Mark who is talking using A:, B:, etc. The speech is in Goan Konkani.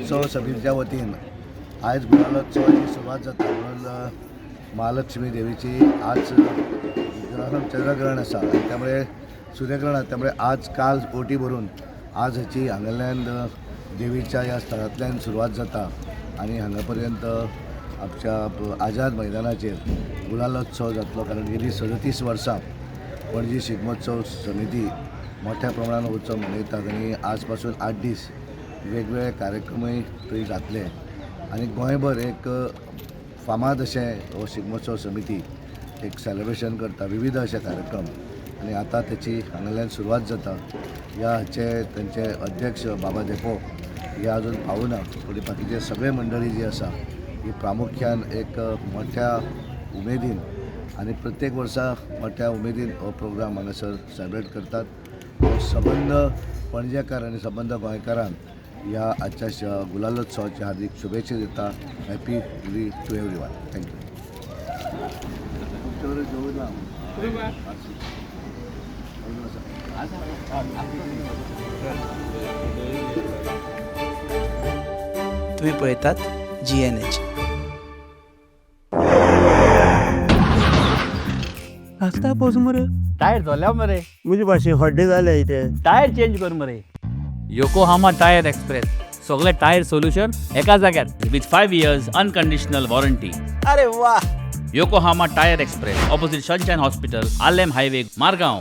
A: शिगमोत्सव समितीच्या वतीन आयज गुलालोत्सवाची सुरवात जाता म्हणून महालक्ष्मी देवीची आज ग्रहण, चंद्रग्रहण आसा आनी त्यामुळे सूर्यग्रहण आसा, त्यामुळे आज काल ओटी भरून आज हाची हांगाल्यान देवीच्या ह्या स्थळांतल्यान सुरवात जाता आनी हांगा पर्यंत आमच्या आझाद मैदानाचेर गुलालोत्सव जातलो. कारण गेली 37 वर्सां पणजी शिगमोत्सव समिती मोठ्या प्रमाणान उत्सव मनयतात आनी आज पासून 8 दीस वेगवेगळे कार्यक्रमूय थंय जातले आनी गोंयभर एक फामाद अशें हो शिगमोत्सव समिती एक सेलिब्रेशन करता, विविध अशे कार्यक्रम आनी आतां तेची हांगाल्यान सुरवात जाता. ह्या हाचे तेंचे अध्यक्ष बाबा धेंपो हे अजून पावना, पूण बाकीचे सगळे मंडळी जी आसा ही प्रामुख्यान एक मोठ्या उमेदीन आनी प्रत्येक वर्सा मोठ्या उमेदीन हो प्रोग्राम हांगासर सेलिब्रेट करतात. हो सबंद पणजेकार आनी सबंद गोंयकारांक ह्या आजच्या गुलालोत्सवाची हार्दिक शुभेच्छा दिता. Happy Holi to everyone. Thank you.
B: तुम्ही पळयतात जीएनएच.
C: रस्ता पोच मरे.
D: टायर जोल्या मरे.
C: म्हजे भाशेन हड्डे जाले इथे.
D: टायर चेंज कर मरे. योकोहामा टायर एक्सप्रेस, सगळे टायर सोल्युशन एका जाग्यार विथ 5 years unconditional warranty.
B: अरे वा.
D: Yokohama tyre express, opposite Sunshine hospital, Arlem highway, Margao.